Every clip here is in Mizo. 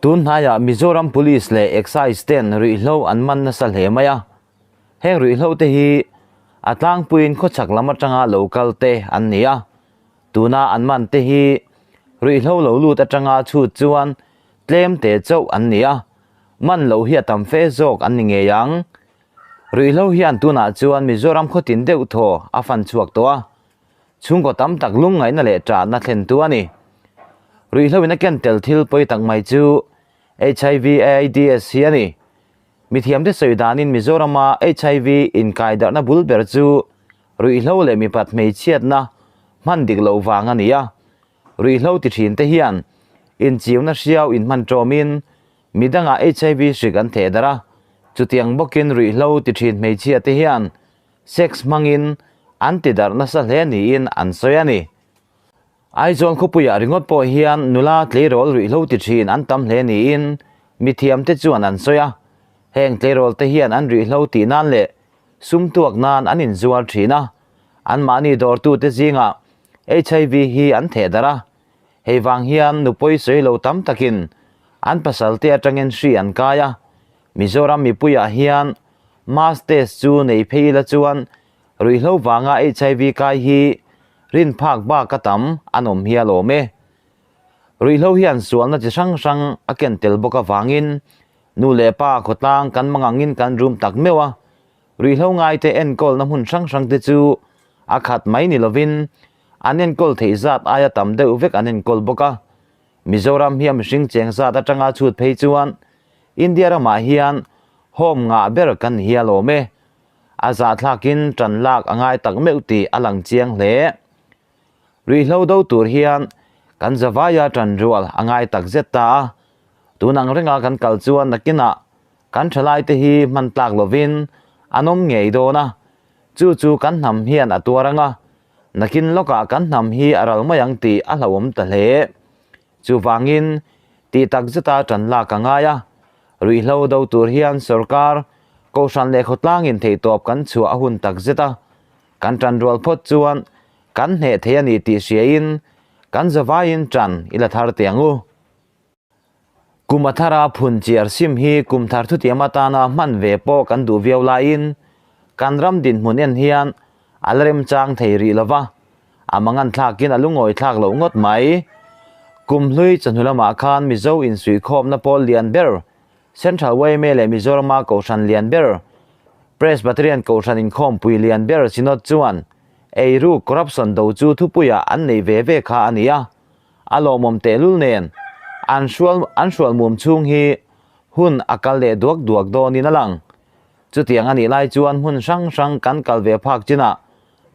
Tun hnaiah Mizoram Police leh Excise ten ruihhlo an man nasa hle mai a. Heng ruihhlo te hi a tlangpuiin khawchhak lam atanga lo kal te an ni a. Tuna an man te hi ruihhlo lo lut atanga chhut chuan tlem te chauh an ni a, man loh hi a tam fe zawk an ni ngei ang. Ruihhlo hian tunah chuan Mizoram khawtin deuh thaw a fan chhuak tawh a, chhungkaw tam tak lungngaihna leh ṭahna thlentu a ni. Ruihhlo in a ken tel thil pawi tak mai chu HIV AIDS hi a ni. Mithiamte sawi danin Mizorama HIV inkaidarhna bul ber chu ruihhlo leh mipat hmeichhiatna hman dik loh vang a ni a. Ruihhlo ti thin te hian inchiuna hriau inhman tawmin midangah HIV hrik an theh darh a, chutiang bawkin ruihhlo ti thin hmeichhia te hian sex hmangin an ti darh nasa hle niin an sawi a ni. Aizawl khawpuiah ringawt pawh hian nula tleirawl ruihhlo ti thin an tam hle niin mithiamte chuan an sawi a, heng tleirawl te hian an ruihhlo tih nan leh sum tuak nan an inzuar thin a, anmahni dawrtute zingah HIV hi an theh darh a, hei vang hian nupui sawi lo tam takin an pasalte atangin hri an kai a, Mizoram mipuiah hian mass test chu nei phei ila chuan ruihhlo vanga HIV kai hi rin phak bak a tam an awm hial awm e. Ruihhlo hian sualna chi hrang hrang a ken tel bawk avangin nu leh pa khawtlang kan mangangin kan rum tak meuh a, Ruihhlo ngaite enkawlna hmun hrang hrangte chu a khat mai ni lovin an enkawl theih zat aia tam deuh vek an enkawl bawk a. Mizoram hi a mihring cheng zat atanga chhut phei chuan India ramah hian home ngah ber kan ni hial awm e. A zahthlakin tan lak a ngai tak meuh tih a lang chiang hle. Ruihhlo do tur hian kan zavaia tan rual a ngai tak zet ta a. Tun ang renga kan kal chuan nakinah Kan thalaite hi hman tlak lovin an awm ngei dawn a, chu chu kan hnam hian a tuar ang a, nakin lawkah kan hnam hi a ral mai ang tih a hlauhawm ta hle. Chuvangin, tih tak zeta ṭan lak a ngai a, ruihhlo do tur hian sorkar, kohhran leh khawtlangin theihtawp kan chhuah a hun tak zet a, kan ṭan rual phawt chuan kan hneh thei a ni tih hriain kan zavaiin ṭan i la thar teh ang u. Kum a thara phun chiar sim hi kum thar thutiam atana hman ve pawh kan duh viau laiin kan ram dinhmun en hian a la remchang thei rih lova, a mangan thlakin a lungawi thlak loh ngawt mai. Kum hlui chawhnu lamah khan Mizo insuihkhawmna pawl lian ber Central yma leh Mizorama Kohhran lian ber Presbyterian Kohhran inkhawmpui lian ber Synod chuan eiruk corruption do chu thupuiah an nei ve ve kha a ni a. A lawmawm tehlul nen an hrual an hrual mum chhung hi hun a kal leh duak duak dawnin a lang. Chutiang a nih lai chuan hmun hrang hrang kan kal ve phak chinah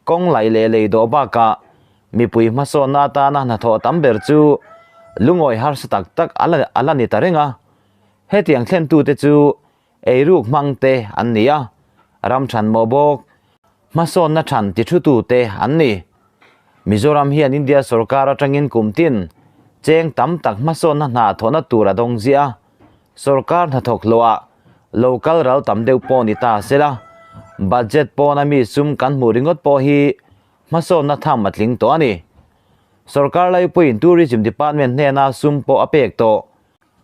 kawng laih leh lei dawh bakah mipui hmasawnna atana hnathawh tam ber chu lungawi harsa tak tak a la a la ni ta reng a. Hetiang thlentute chu eiruk hmang te an ni a, ram than mawh bawk Hmasawnna than ti thutute an ni. Mizoram hian India sorkar atangin kum tin cheng tam tak hmasawnna hna thawhna tur a dawng ziah a, sorkar hnathawk hlawhah lo kal ral tam deuh pawh ni ta sela, budget pawna mi sum kan hmuh ringawt pawh hi hmasawnna tham a tling tawh a ni. Sorkar laipuiin Tourism Department hnena sum pawh a pek tawh.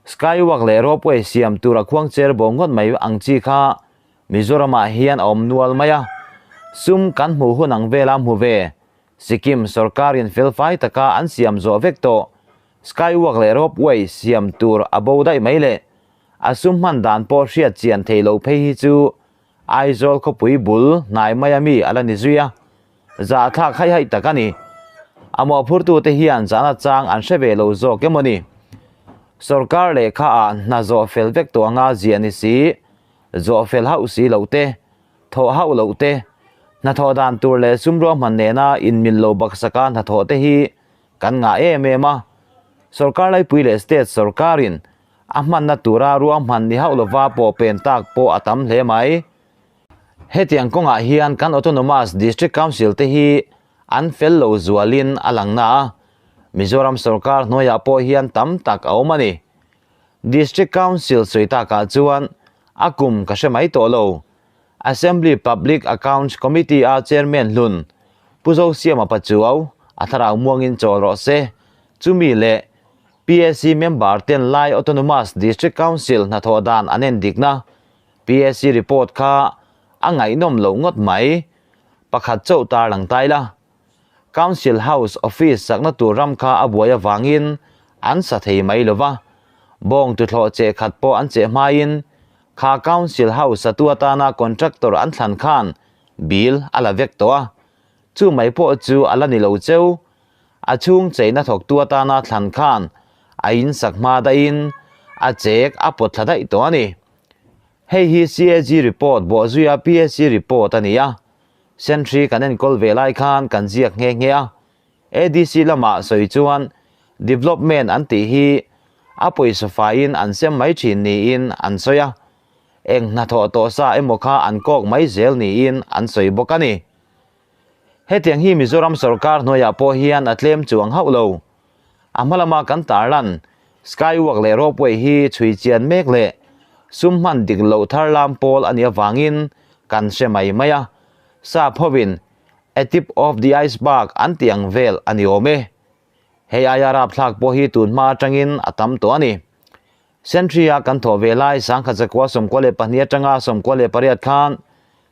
Skywalk leh ropeway siam tur a khuangcher bo ngawt mai ang chi kha Mizoramah hian a awm nual mai a, sum kan hmuh hun ang vela hmu ve. Sikkim sorkarin felfai taka an siam zawh vek tawh. Skywalk leh ropeway siam tur a bo daih mai le. A sum hman dan pawh hriat chian thei lo phei hi chu Aizawl khawpui bul hnai maia mi a la ni zui a, zahthlak haih haih tak a ni. A mawhphurtute hian zahna chang an hre ve lo zawk emaw ni? Sorkar lehkha ah hna zawh fel vek tawh anga ziah ni si. Zawh fel hauh si loh te, thawh hauh loh te, hnathawh dan tur leh sum ruahman nena inmil lo baksaka hnathawh te hi kan ngah em em a. Sorkar laipui leh state sorkarin a hmanna tura ruahman ni hauh lova pawh pen tak pawh a tam hle mai. Hetiang kawngah hian kan Autonomous District Council te hi an fel lo zualin a lang na a, Mizoram sorkar hnuaiah pawh hian tam tak a awm a ni. District Council sawi takah chuan a kum ka hre mai tawh lo. Assembly Public Accounts Committee a Chairman hlun Pu Zosiama Pachuau a thlarau muangin chawl rawh se. Chumi leh PAC member ten Lai Autonomous District Council hnathawh dan an en dikna PAC report kha a ngaihnawm loh ngawt mai. Pakhat chauh tarlang tai la. Council House office sakna tur ram kha a buai avangin an sa thei mai lo va, bawng tuthlawh cheh khat pawh an cheh hmain kha Council House satu atana contractor an thlan khan bill a la vek tawh a, chu mai pawh chu a la ni lo cheu. A chhung cheina thawktu atana thlan khan a insak hma daihin a chek a pawt thla daih tawh a ni. Hei hi CAG report bawhzuia PAC report a ni a, Sentry kan enkawl ve lai khan kan ziak nghe nghe a, ADC lamah sawi chuan development an tih hi a pawisa faiin an sem mai thin niin an sawi a, eng hnathawh tawh sa emaw kha an kawk mai zel niin an sawi bawk a ni. Hetiang hi Mizoram sorkar hnuaiah pawh hian a tlem chuang hauh lo. A hma lama kan tarlan Skywalk leh Ropeway hi chhui chian mek leh sum hman dik loh thar lam pawl a nih avangin kan hre mai mai a, sap hovin a tip of the iceberg an tih ang vel a ni awm e. Hei aia rapthlak pawh hi tun hma atangin a tam tawh a ni. Sentry-a kan thawh ve lai Sangkhat zakua 92 atanga 98 khan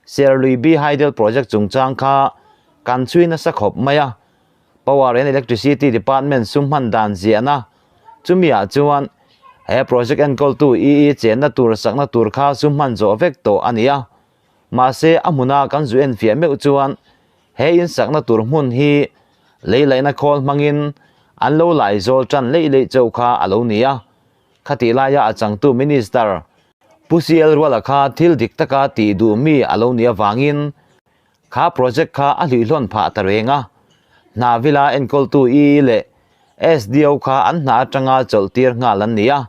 Serlui B Hydel Project chungchang kha kan chhui nasa khawp mai a. Power and Electricity Department sum hman dan ziahna chumiah chuan he project enkawltu EE chenna tur sakna tur kha sum hman zawh vek tawh a ni a. Mahse a hmuna kan zu enfiah meuh chuan he in sakna tur hmun hi lei laihna khawl hmangin an lo lai zawl tan leih leih chauh kha a lo ni a. Khatih laia a changtu Minister Pu CL Ruala kha thil dik taka tih duh mi a lo nih avangin Kha project kha a hluihlawn phah ta reng a, hna vila enkawltu EE leh SDO kha an hna atanga chawlh tir nghal an ni a,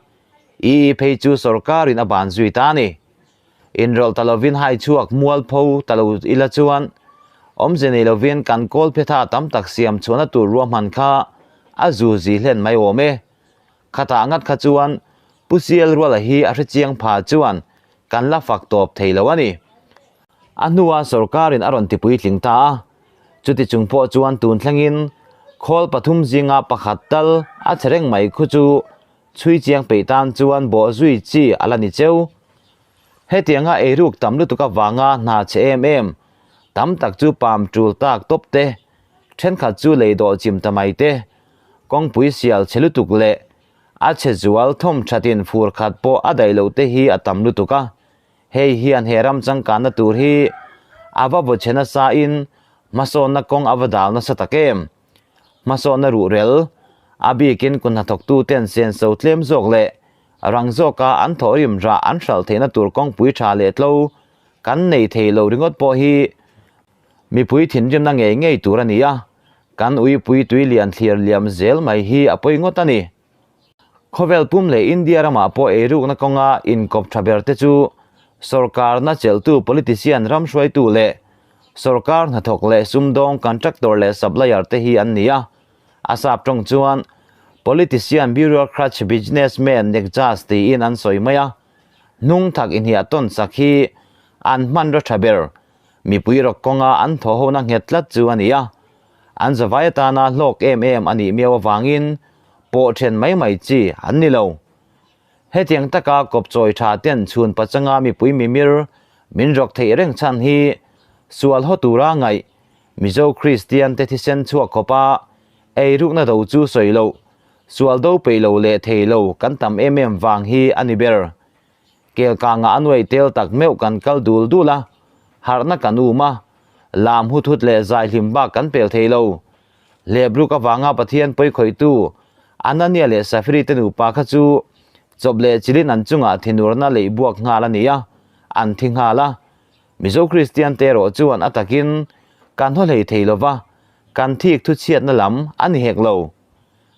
EE phei chu sorkarin a ban zui ta a ni. Inrawlh ta lovin hai chhuak mualpho ta lo ila chuan awmze nei lovin kan kawl phetha tam tak siam chhuahna tur ruahman kha a zu zi hlen mai awm e. Khatah ngat kha chuan Pu CL Ruala hi a hrechiang pha chuan kan la fak tawp thei lo a ni. A hnua sorkarin a rawn tipuitling ta a, chuti chung pawh chuan tun thlengin khawl pathum zinga pakhat tal a che reng mai khu chu chhui chiang peih tan chuan bawh zui chi a la ni cheu. Hetianga eiruk tam lutuk avanga hna che em em tam tak chu pam tul tak tawp te, thenkhat chu lei dawh chim ta mai te, kawngpui sial che lutuk leh a che zual thawm thatin fur khat pawh a daih loh te hi a tam lutuk a. Hei hian he ram changkanna tur hi a va vaw chhe nasa in hmasawnna kawng a va dal nasa tak em? Hmasawnna ruhrel, a bikin kun hnathawktu ten senso tlem zawk leh rang zawka an thawhrim rah an hralh theihna tur kawngpui tha leh tlo kan nei thei lo ringawt pawh hi mipui thinrimna ngei ngei tur a ni a, kan uipui tui lian thlir liam zel mai hi a pawi ngawt a ni. Khawvel pum leh India ramah pawh eirukna kawnga inkawp tha ber te chu sorkarna chelhtu politician ram hruaitu leh sorkar hnathawk leh sumdawng contractor leh supplier te hi an ni a. A sap tawng chuan politician bureaucrats businessmen nekjas tiin an sawi mai a. Hnung thak inhiah tawn sak hi an hmanraw tha ber mipui rawk kawnga an thawhhona nghet tlat chu a ni a. An zavai atana hlawk em em a nih miau avangin pawh then mai mai chi an ni lo. Hetiang taka kawpchawi tha ten chhun pachanga mipui mimir min rawk theih reng chhan hi sual haw tura ngaih Mizo Kristian te thisen chhuak khawpa eirukna do chu sawi loh, sual do peih lo leh thei lo kan tam em em vang hi a ni ber. Kelkangah a nuai tel tak meuh kan kal dul dul a, harhna kan um a, lam hu thut leh zai hlim bak kan pel thei lo. Hlebruk avanga Pathian pawi khawihtu Anania leh Safiri te nupa kha chu chawp leh chilin an chungah thinurna leih buak nghal a ni a, an thi nghal a. Mizo Kristian te erawh chuan a takin kan haw hlei thei lova, kan thik thuchhiatna lam a ni hek lo.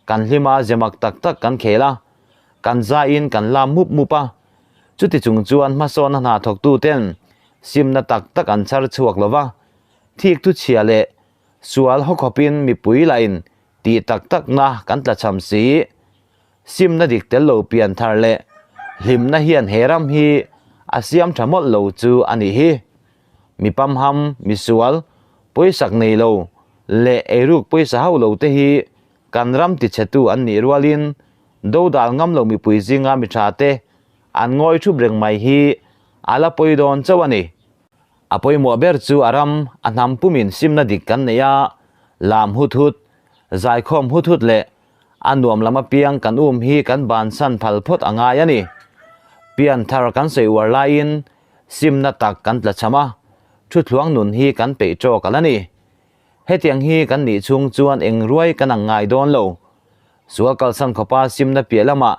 Kan hlima zemak tak tak kan khel a, kan zaiin kan lam mup mup a. Chuti chung chuan hmasawna hna thawktu ten simna tak tak an chhar chhuak lova, thik thuchhia leh Sual haw khawpin mipui lahin tih tak takna kan tla cham si. Simna dik tel lo pian thar leh hlimna hian he ram hi a siam tha mawlh lo chu a nih hi. Mi pamham, mi sual, pawisak nei lo leh eiruk pawisa hauh lo te hi kan ram tichhetu an nih rualin Dodal ngam lo mipui zinga mi tha te an ngawi thup reng mai hi a la pawi dawn chauh a ni. A pawimawh ber chu a ram a hnam pumin simna dik kan nei a, lam hut hut, zaikhawm hut hut leh a nuam lam apiang kan um hi kan bansan phal phawt a ngai a ni. Pianthar kan sawi uar laiin simna tak kan tlachham a, thuthluang nun hi kan peih tawk a la ni. Hetiang hi kan nih chhung chuan eng ruai kan ang ngai dawn lo. Sual kalsan khawpa simna piah lamah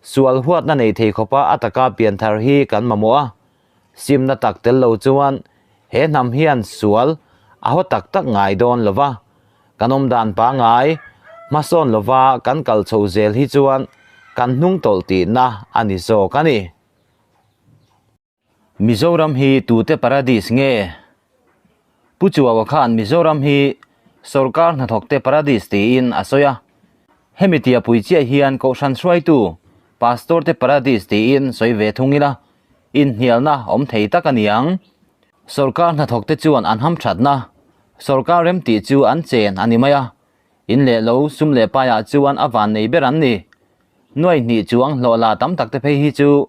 sual huatna nei thei khawpa a taka pianthar hi kan mamawh a. Simna tak tel lo chuan he hnam hian sual a haw tak tak ngai dawn lo va. Kan awmdan pangai hmasawn lova kan kal chho zel hi chuan kan hnung tawlh tihna a ni zawk a ni. Mizoram hi tute paradis nge? Pu Chuaua khan Mizoram hi sorkar hnathawkte paradis tiin a sawi a. Hemi tia pui chiah hian Kohhran hruaitu Pastor te paradis tiin sawi ve thung ila, inhnialna awm thei tak a ni ang. Sorkar hnathawkte chuan an hamthatna sorkar remtih chu an chen a ni mai a, in leh lo sum leh paiah chuan a van nei ber an ni. Nuai hnih chuang hlawh la tam takte phei hi chu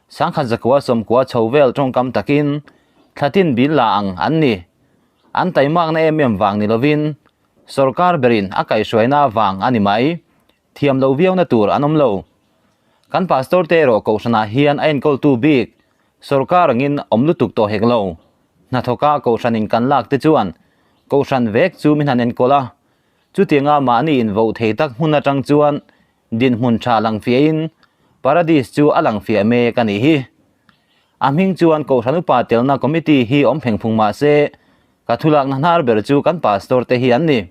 Sangkhat zakua sawmkua chho vel tawngkam takin thlatin bil la ang an ni. An taimakna em em vang ni lovin sorkar berin a kaihhruaina vang a ni mai. Thiam loh viauna tur an awm lo. Kan pastor te erawh kohhranah hian a enkawltu bik sorkar angin awm lutuk tawh hek lo. Hnathawka kohhranin kan lak te chuan kohhran vek chu min han enkawl a. Chutianga mahni invoh thei tak hmun atang chuan Dinhmun tha lang fiahin Paradis chu a lang fiah mek a nih hi. A hming chuan Kohhran Upa telna Committee hi awm pheng phung mah se, ka thulakna hnar ber chu kan Pastor te hi an ni.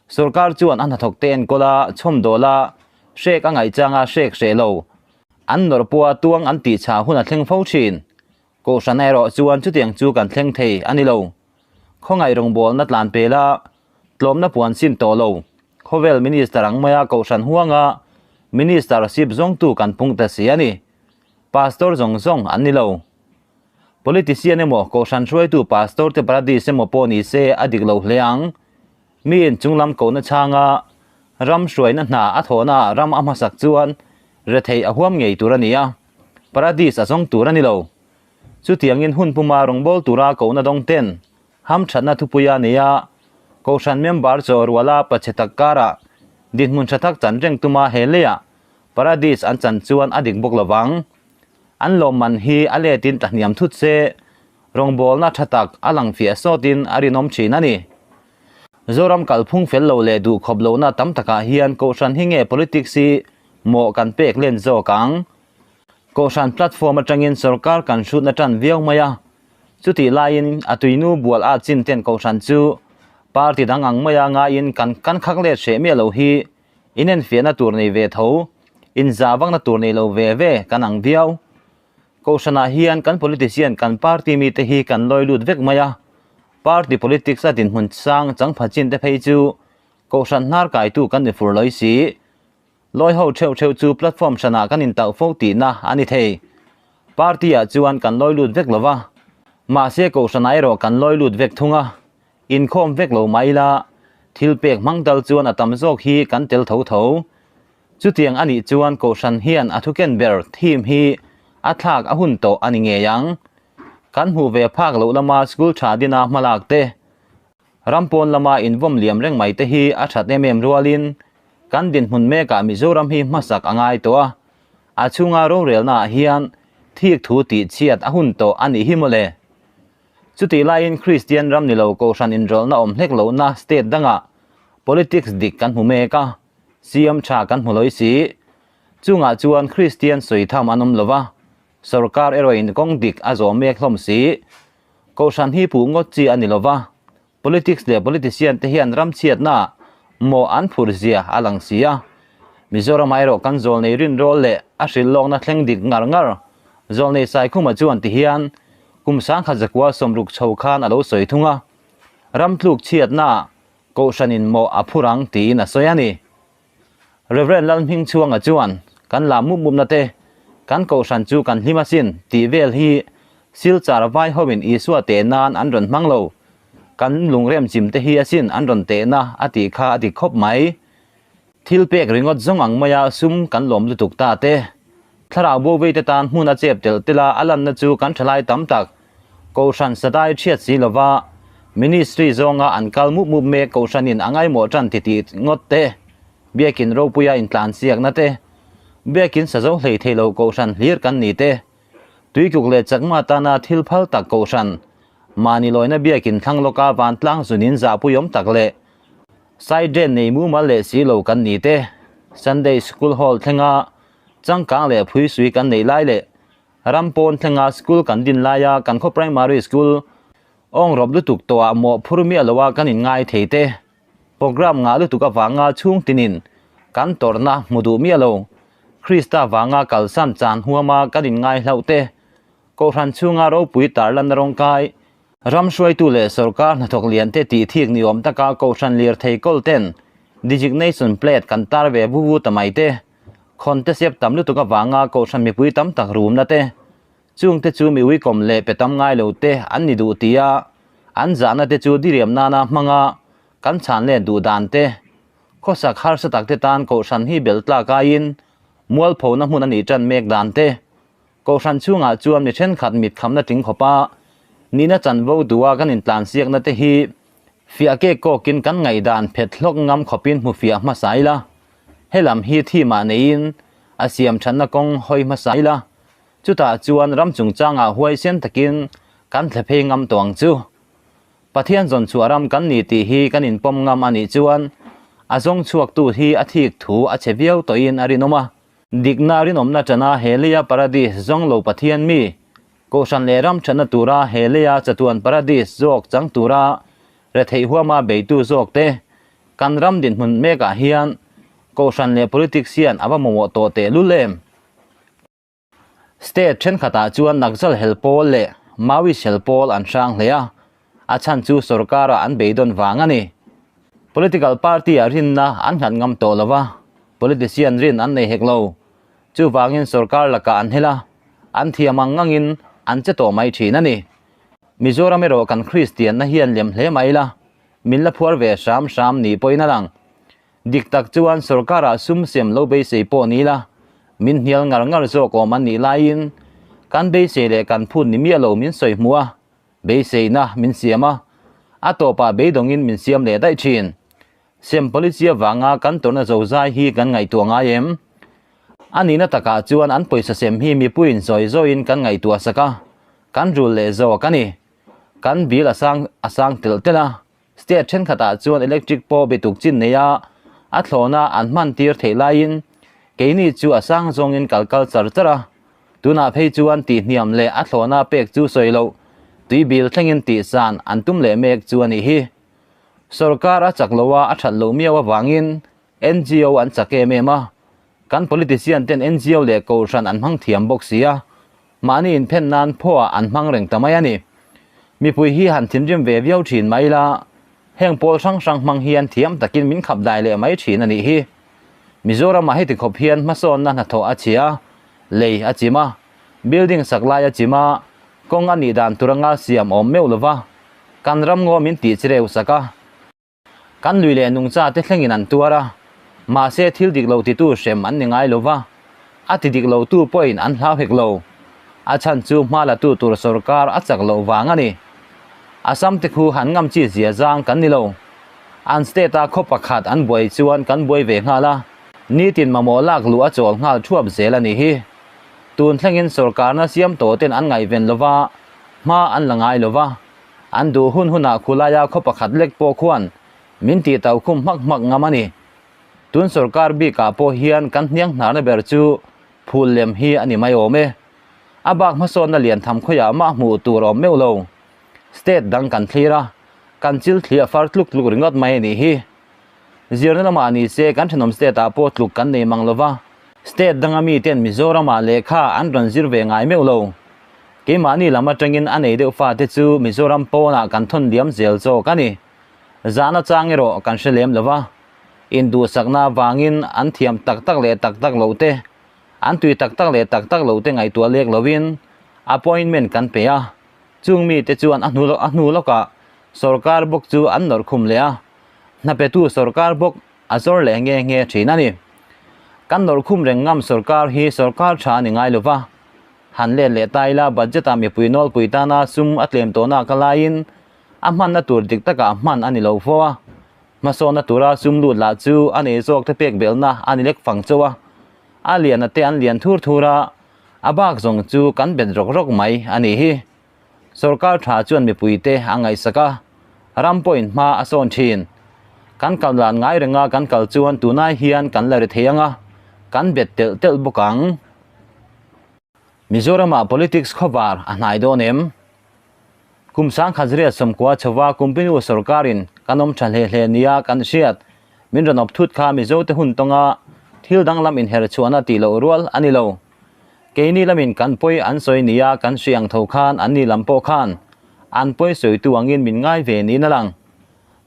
Sorkar chuan a hnathawk te enkawl a, chhawmdawl a, hrek a ngaihchang a hrek hreh lo. An nawrh pawha tuang an tihchah hun a thleng fo thin. Kohhran erawh chuan chutiang chu kan thleng thei a ni lo. Khawngaih rawngbawlna tlan pel a, tlawmna puan sin tawh lo. Khawvel Minister ang maia Kohhran huanga Minister sip zawngtu kan pung ta si a ni. Pastor zawng zawng an ni lo. Politician emaw Kohhran hruaitu Pastor te paradis emaw pawh ni se a dik lo hle ang. Miin chunglam kohna chhanga ram hruaina hna a thawhna ram a hmasak chuan rethei a huam ngei tur a ni a, paradis a zawng tur a ni lo. Chutiangin hun puma rawngbâwl tura kohna dawng ten hamthatna thupui a nei a, Kohhran member chaw ruala pachhe tak karah dinhmun tha tak chan reng tuma he leiah paradis an chan chuan a dik bawk lovang. An lawmman hi a letin tlahniam thut se, rawngbawlna tha tak a lang fiah sawtin a rinawm thin a ni. Zoram kalphung fel lo leh duh khawp lohna tam takah hian Kohhran hi nge politics hi mawh kan pek len zawk ang? Kohhran platform atangin sorkar kan hrutna tan viau mai a, chutih laiin a tuinu bual at chin ten Kohhran chu party dang ang maia ngaiin kan kan khak let hreh miah lo hi inenfiahna tur nei ve tho, inzah vakna tur nei lo ve ve kan ang viau. Kohhranah hian kan politician kan party mite hi kan lawi lut vek mai a, party politics a dinhmun sang changpha chin te phei chu Kohhran hnar kaitu kan ni fur lawi si. Lawi ho theuh theuh chu platform hranah kan intauh fo tihna a ni thei. Party ah chuan kan lawi lut vek lo va, mahse Kohhranah erawh kan lawi lut vek thung a, inkhawm vek lo mai ila thil pek hmang dal chuan a tam zawk hi kan tel tho tho. Chutiang a nih chuan Kohhran hian a thuken ber theme hi a thlak a hun tawh a ni ngei ang. Kan hmuh ve phak loh lama school tha dina hmalak te, ram pawn lama invawm liam reng mai te hi a that em em rualin kan dinhmun mekah Mizoram hi hmasak a ngai tawh a, a chhunga rorelna ah hian thik thu tih chhiat a hun tawh a nih hi mawle. Chutih laiin Kristian ram ni lo Kohhran inrawlhna awm hlek lohna state dangah politics dik kan hmu mek a, Siam tha kan hmu lawih si. Chungah chuan Kristian sawi tham an awm lo va, sorkar erawhin kawng dik a zawh mek hlawm si. Kohhran hi puh ngawt chi a ni lo va, politics leh politician te hian ram chhiatna mawh an phur zia a lang si a. Mizoramah erawh kan zawlnei rinrawl leh a hrilhlawkna thleng dik ngar ngar. Zawlnei Saikhuma chuan tihian kum sangkhat zakua sawmruk chho khan a lo sawi thung a, ram tluk chhiatna Kohhranin mawh a phur ang tiin a sawi a ni. Rev. Lalhmingchhuanga chuan, Kan la mup mupna te, kan kohhran chu kan hlim asin tih vel hi Silchar vai hoin Isua teh nan an rawn hmang lo. Kan lungrem chim te hi asin an rawn tehna a tih kha a dik khawp mai. Thil pek ringawt zawng ang maia sum kan lawm lutuk ta te. Thlarau bo veite tan hmun a chep telh telh a, a lanna chu kan thalai tam tak Kohhran sadai thiat si lova Ministry zawnga an kal mup mup mek Kohhranin a ngaimawh tan titih ngawt te, Biakin ropuia intlansiakna te, Biakin sazo hlei thei lo Kohhran hlir kan ni te, Tuikuk leh chakma tana thil phal tak Kohhran, mahni lawina Biakin thlang lawka vantlang zunin zahpuiawm tak leh Side drain nei mumal leh si lo kan ni te, Sunday School Hall thlenga changkang leh phuisui kan neih lai leh ram pawn thlenga school kan din laia kan khaw primary school awng rawp lutuk tawhah mawh phur miah loa kan inngai thei te, program ngah lutuk avanga chhung tinin kan tawrhna hmu duh miah lo, Krista vanga kalsan chan huama kan inngai hlauh te, Kohhran chhunga ropui tarlanna rawngkai, Ram hruaitu leh sorkar hnathawk lian te tih thik ni awm taka Kohhran lirthei kawl ten designation plate kan tar ve vu vu ta mai te, khawn te siap tam lutuk avanga Kohhran mipui tam tak rumna te, chung te chu mi uikawm leh pe tam ngai lo te an ni duh tia an zahna te chu diriam nana hmanga kan chhan let duh dan te, khawsak harsa tak te tan Kohhran hi bel tlak aiin mualphona hmun a nih tan mek dan te. Kohhran chhungah chuan mi thenkhat mit khamna tling khawpa nihna chanvo duha kan intlansiakna te hi fiah kek kawkin kan ngaihdan phet hlawk ngam khawpin hmu fiah hmasa ila, helam hi thimah neiin a siam thatna kawng hawi hmasa ila, chutah chuan ram chungchangah huaisen takin kan thle phei ngam tawh ang chu. Pathian zawn chhuah ram kan ni tih hi kan inpawm ngam a nih chuan a zawng chhuaktu hi a thik thu a chhe viau tawhin a rinawm a. Dikna rinawmna tana he leia paradis zawng lo Pathian mi, Kohhran leh ram thatna tura he leia chatuan paradis zawk chang tura retheih huama beitu zawk te, kan ram dinhmun mekah hian Kohhran leh politics hian a va mamawh tawh tehlul em? State thenkhatah chuan Naxal hel pawl leh Maoist hel pawl an hrang hle a, a chhan chu sorkara an beidawn vang a ni. Political party-ah rinna an nghat ngam tawh lo va, politician rin an nei hek lo. Chuvangin sorkar lakah an hel a, an thiam ang angin an che tawh mai thin a ni. Mizoram erawh kan Kristianna hian lem hle mai la, min la phuar ve hram hram ni pawhin a lang. Dik tak chuan sorkarah sum sem lo beisei pawh ni la, min hnial ngar ngar zawk awm an nih laiin kan beisei leh kan phut ni miah lo min sawi hmuh a, beiseina min siam a, a tawpah beidawngin min siam leh daih thin. Sem policy avanga kan tawrhna zozai hi kan ngaihtuah ngai em? A nihna takah chuan an pawisa sem hi mipuiin zawi zawiin kan ngaihtuah sak a, kan rul leh zawk a ni. Kan bill a sang a sang telh telh a, State thenkhatah chuan electric pawh bituk chin neia a thlawna an hman tir theih laiin keini chu a sang zawngin kal kal char char a, tunah phei chuan tihhniam leh a thlawna pek chu sawi loh tui bil thlengin tihsan an tum leh mek chu a nih hi. Sorkar a chak loha a that loh miau avangin NGO an chak em em a, kan politician ten NGO leh kohhran an hmang thiam bawk si a, Mahni inphen nan phuah an hmang reng ta mai a ni. Mipui hi han thinrim ve viau thin mai ila, heng pawl hrang hrang hmang hian thiam takin min khap dai leh mai thin a nih hi. Mizoramah heti khawp hian hmasawnna hnathawh a chhia, lei a chim a, building sak lai a chim a, kawng a nih dan tur anga siam awm meuh lova, kan ramngaw min tih chireu sak a. Kan lui leh nungcha te thlengin an tuar a, mahse thil dik lo titu hrem an ni ngai lo va, a ti dik lo tu pawhin an hlau hek lo. A chhan chu hma la tu tur sorkar a chak loh vang a ni. Assam te khu han ngam chi zia zang kan ni lo. An state a khaw pakhat an buai chuan kan buai ve nghal a, nitin mamawh lak luh a chawl nghal thuap zel a nih hi. Tun thlengin sorkarna siam tawh ten an ngaihven lo va, hma an la ngai lo va. An duh hun hunah khulaia khaw pakhat lek pawh khuan min tih tau khum hmak hmak ngam a ni. Tun sorkar bikah pawh hian kan hniang hnarna ber chu phul lem hi a ni mai awm e. A bak hmasawnna lian tham khawiah mah hmuh tur awm meuh lo. State dang kan thlir a, kan chil thli a far tluk tluk ringawt mai a nih hi. Zirna lamah ni se kan thenawm state ah pawh tluk kan nei mang lova, state danga miten Mizoramah lehkha an rawn zir ve ngai meuh lo. Keimahni lam atangin a nei deuh fate chu Mizoram pawnah kan thawn liam zel zawk a ni. Zahna chang erawh kan hre lem lova, induhsakna avangin an thiam tak tak leh tak tak loh te, an tui tak tak leh tak tak loh te ngaihtuah lek lovin appointment kan pe a, chung mite chuan a hnu a hnu lawkah sorkar bawk chu an nawrh khum leh a, hnapetu sorkar bawk. a zawr leh nge nge thin a ni. Kan nawrh khum reng ngam sorkar hi sorkar tha a ni ngai lova. Han let leh ta ila budget ah mipui nawlpui tana sum a tlem tawhna ka laiin a hmanna tur dik takah hman a ni lo fo a. Hmasawnna tura sum lut lah chu a nei zawk te pek belhna a ni lek fang chauh a. A liana te an lian thur thur a, a bak zawng chu kan bet rawk rawk mai a nih hi. Sorkar tha chuan mipuite a ngaihsak a, ram pawhin hma a sawn thin. Kan kal dan ngai renga kan kal chuan tunai hian kan la ri thei ang a, kan bet telh telh bawk ang. Mizoramah politics khawvar a hnai dawn em? Kum sangkhat riat sawmkua chhova Kumpinu sorkarin kan awm tha hle hle nia kan hriat. Min rawn awp thut kha Mizote hun tawnga thil danglam inher chhuahna tih loh rual a ni lo. Keini lamin kan pawi an sawi nia kan hri ang tho khan anni lam pawh khan an pawi sawitu angin min ngai ve niin a lang.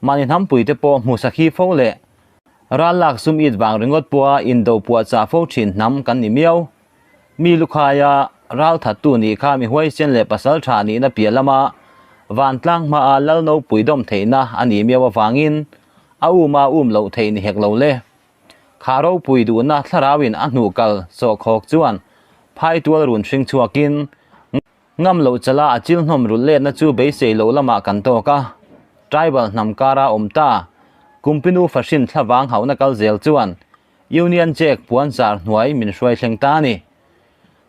Mahni hnampuite pawh hmu sakhi fo leh ral lak sum it vang ringawt pawha indo puahchah fo thin hnam kan ni miau. Mi lukhaia ral thattu nih kha mi huaisen leh pasal tha nihna piah lama vantlang hmaa lal nopui dawm theihna a nih miau avangin a um a um loh theih ni hek lo le. Kha ropui duhna thlarauin a hnuh kal sawhkhawk chuan phaitual run hring chhuakin ngam loh chala a chil hnawm rulh letna chu beisei loh lamah kan tawk a. Tribal hnam kara awm ta Kumpinu fahrin thlavang hauhna kal zel chuan Union Jack puan zar hnuai min hruai thleng ta a ni.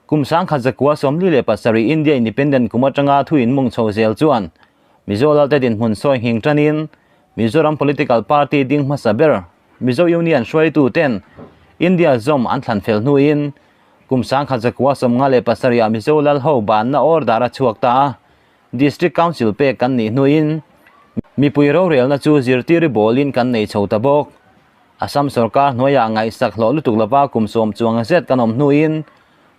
Kum sangkhat zakua 47 India Independent kum atanga thu inmung chho zel chuan Mizo Lalte dinhmun sawi nghing tanin Mizoram Political Party ding hmasa ber Mizo Union hruaitu ten India zawm an thlan fel hnuin kum sangkhat zakua 57 ah Mizo Lal ho banna order a chhuak ta a, District Council pek kan nih hnuin mipui rorelna chu zirtiri bawlin kan nei chho ta bawk. Assam sorkar hnuaiah ngaihsak hlawh lutuk lova kum sawm chuang zet kan awm hnuin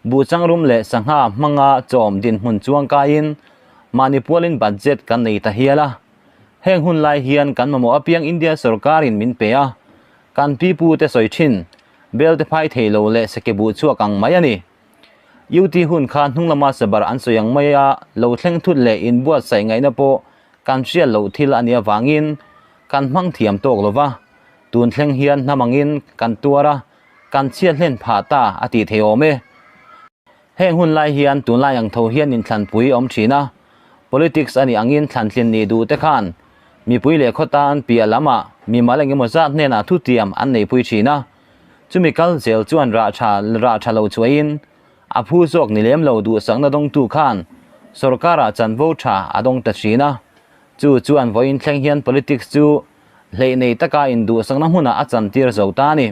buhchangrum leh sangha hmanga chawm dinhmun chuang kaiin mahni pualin budget kan nei ta hial a. Heng hun lai hian kan mamawh apiang India sorkarin min pe a, kan pipu te sawi thin, bel te phai thei lo leh seke buh chhuak ang mai a ni. UT hun kha hnung lama sabar an sawi ang maia lo thleng thut leh inbuatsaih ngaihna pawh kan hriat loh thil a nih avangin kan hmang thiam tawk lova, tun thleng hian hnam angin kan tuar a, kan chhiat hlen phah ta a tih thei awm e. Heng hun lai hian tunlai ang tho hian inthlanpui a awm thin a, politics a nih angin thlantlin nih duh te khan mipui leh khaw tan piah lamah mimal engemaw zat hnenah thutiam an neihpui thin a, chumi kal zel chuan rah tha rah tha lo chhuahin a phu zawk ni lem lo duhsakna dawngtu khan sorkarah chanvo tha a dawng ta thin a. Chu chuan vawiin thleng hian politics chu hleih nei taka induhsakna hmunah a chantir zo ta a ni.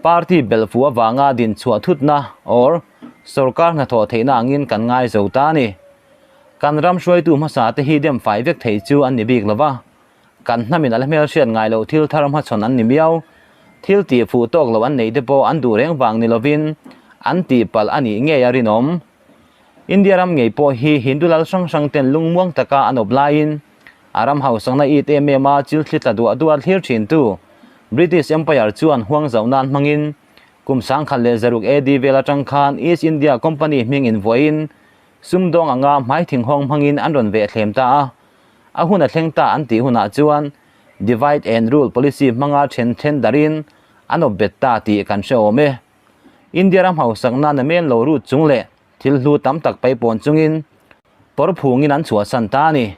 Party belhfu avanga din chhuah thutna or sorkar hnathawh theihna angin kan ngai zo ta a ni. Kan ram hruaitu hmasa te hi dem fai vek thei chu an ni bik lova, kan hnamin a la hmelhriat ngai loh thil thar hmachhawn an ni miau. Thil tih fuh tawk loh an nei te pawh an duh reng vang ni lovin an tihpalh a nih ngei a rinawm. India ram ngei pawh hi Hindu lal hrang hrang ten lungmuang taka an awp laiin a ram hausakna it em em a chil thli tla duah duah thlir thintu British Empire chuan huang zauh nan hmangin kum 1100 AD vel atang khan East India Company hming invuahin sumdawng anga hmai thinghawng hmangin an rawn veh thlem ta a, a hun a thleng ta an tih hunah chuan Divide and Rule policy hmanga then then darin an awp bet ta tih kan hre awm e. India ram hausakna namen lo rut chung leh thil hlu tam tak paipawn chungin pawr phungin an chhuahsan ta a ni.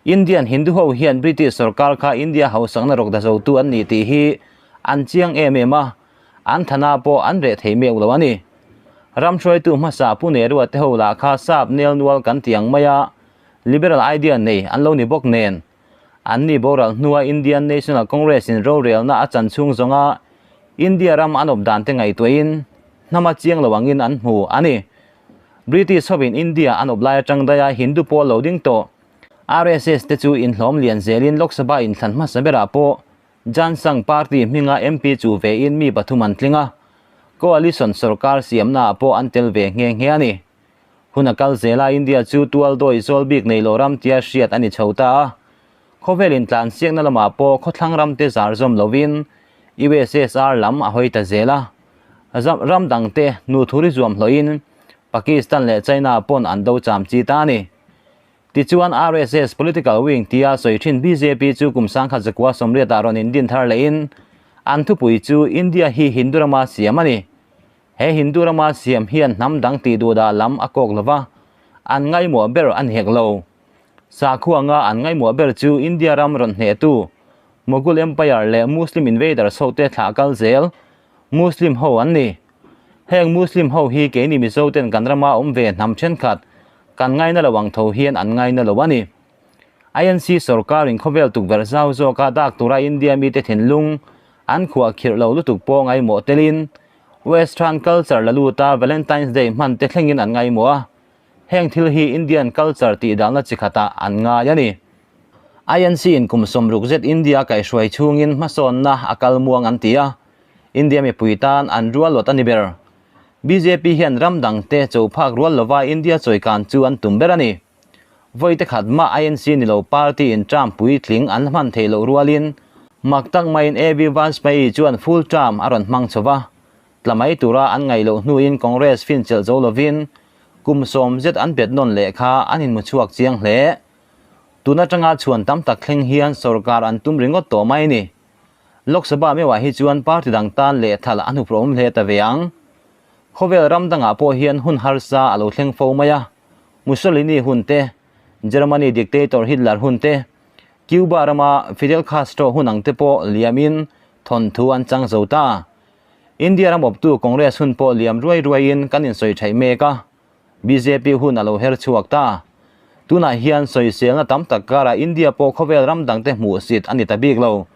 Indian Hindu ho hian British sorkar kha India hausakna rawk dazotu an ni tih hi an chiang em em a, an thana pawh an reh thei meuh lo a ni. Ram hruaitu hmasa Pu Nehru-a te ho lah kha sap nel nual kan ti ang mai a, liberal idea nei an lo ni bawk nen. Anni boral hnua Indian National Congress-in rorelna a chan chhung zawnga India ram an awp dan te ngaihtuahin hnama chiang lo angin an hmu a ni. British hovin India an awp lai atang daia Hindu pawl lo ding tawh RSS te chu inhlawm lian zelin Lok Sabha inthlan hmasa berah pawh Jan Sangh party hminga MP chu vein mi pathum an tling a, coalition sorkar siamnaah pawh an tel ve nghe nghe a ni. Hun a kal zela India chu tual dawi zawl bik nei lo ram tia hriat a ni chho ta a. Khawvel intlan siakna lamah pawh khawthlang ram te zar zawm lovin USSR lam a hawi ta zel a. Ram dang te nu thuri zuam hlawhin Pakistan leh China pawn an do cham chi ta a ni. Tichuan RSS political wing tia sawi thin bjp chu kum 1980 ah rawn indin thar lehin An thupui chu India hi Hindu rama siam a ni. He Hindu rama siam hian hnam dang tih duhdah lam a kawk lova, an ngaimawh ber a ni hek lo. Sakhuanga an ngaimawh ber chu India ram rawn hnehtu Mughal Empire leh Muslim invaders hote thlah kal zel Muslim ho an ni. Heng Muslim ho hi keini Mizo ten kan rama awm ve hnam thenkhat kan ngaina lo ang tho hian an ngaina lo a ni. INC sorkarin khawvel tukverh zau zawka dak tura India mite thinlung an khuah khirh lo lutuk pawh ngaimawh telin Western culture la luta Valentine's Day hman te thlengin an ngaimawh a, heng thil hi Indian culture tih dahna chi khatah an ngai a ni. INC in kum 60 zet India kaihhruai chhungin hmasawnna a kal muang an ti a, India mipui tan an rual lawt a ni ber. Bjp hian ram dangte cho phak rual lova India chawikan chu an tum ber a ni. Vawi khat mah INC ni lo party in term puitling an hman theih loh rualin mak tak maiin AB Vajpayee chuan full term a rawn hmang chho va. Tla mai tura an ngaih loh hnuin Congress fin chelh zo lovin kum 10 zet an bet nawn leh kha an inhmu chhuak chiang hle. Tun atanga chhuan tam tak thleng hian sarkar an tum ringawt tawh mai ni. Lok Sabha meuhah hi chuan party dang tan leh thal an huprawm hle ta ve ang. Khawvel ram dangah pawh hian hun harsa a lo thleng fo mai a. Mussolini hun te, Germany dictator Hitler hun te, Cuba rama Fidel Castro hun ang te pawh liamin thawn thu an chang zo ta. India ram awptu Congress hun pawh liam ruai ruaiin kan insawi thaih mek a. BJP hun a lo her chhuak ta. Tunah hian sawiselna tam tak karah India pawh khawvel ram dangte hmuh sit a ni ta bik lo.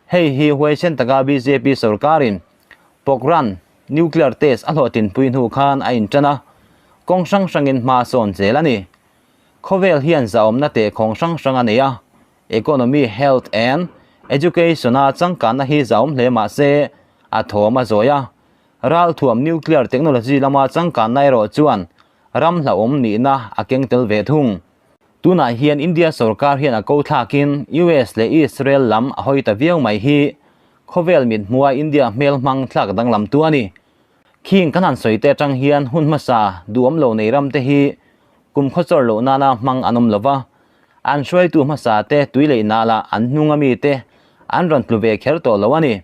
Hei hi huaisen taka BJP sarkarin Pokhran nuclear test a hlawhtinpui hnu khan a intan a, kawng hrang hrangin hma sawn zel a ni. Khawvel hian zahawmna teh khawng hrang hrang a nei a, economy, health and education a changkanna hi zahawm hle mah se a thawm a zawi a. Ral thuam nuclear technology lama changkanna erawh chuan ram hlauhawm nihna a keng tel ve thung. Tunah hian India sarkar hian a ko thlakin US leh Israel lam a hawi ta viau mai hi khawvel mit hmua India hmel hmang thlak danglam tu a ni. Khing kan han sawi te atang hian hun hmasa duhawm lo nei ram te hi kum khawchawr loh nana hmang an awm lova. An hruaitu hmasa te tui leh nala an hnung ami te an rawn tlu ve kher tawh lo a ni.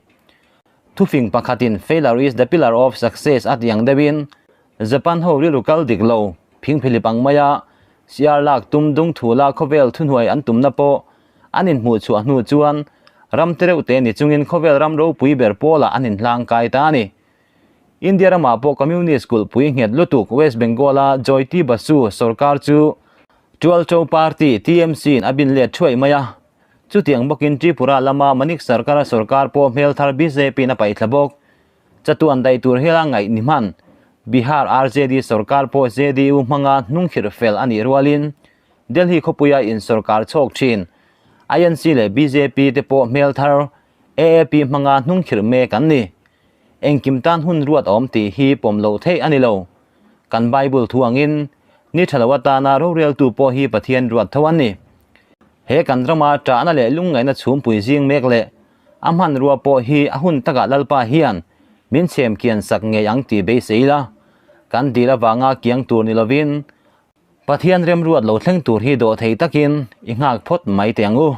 Thufing pakhatin failure is the pillar of success a tiang deuhin Japan ho rilru kal dik lo phing philip ang maia siar lak tum dung thu la khawvel thuhnuai an tumna pawh an inhmuh chhuah hnu chuan ram te reuh te ni chungin khawvel ram ropui ber pawlah an inhlang kai ta a ni. India ramah pawh Communist kulhpui nghet lutuk West Bengal a Jyoti Basu sarkar chu Tualcho Party TMC in a bin let thuai mai a. Chutiang bawkin Tripura lama Manik Sarkar a sarkar pawh hmel thar BJP in a paihthla bawk. Chatuan daih tur hela ngaih ni hman Bihar RJD sarkar pawh JDU hmanga hnung khirh fel a nih rualin Delhi khawpuia in sarkar chhawk thin INC leh BJP te pawh hmel thar AAP hmanga hnung khirh mek an ni. Engkim tan hun ruat awm tih hi pawm lo theih a ni lo. Kan Bible thu angin ni tha lo atana roreltu pawh hi Pathian ruat tho an ni. He kan rama tahna leh lungngaihna chhumpui zing mek leh a hman rua pawh hi a hun takah Lalpa hian min chhem kian sak ngei ang tih beisei la. Kan dil awanga kiang tur ni lovin Pathian rem ruat lo thleng tur hi dawh thei takin i nghak phawt mai te ang u.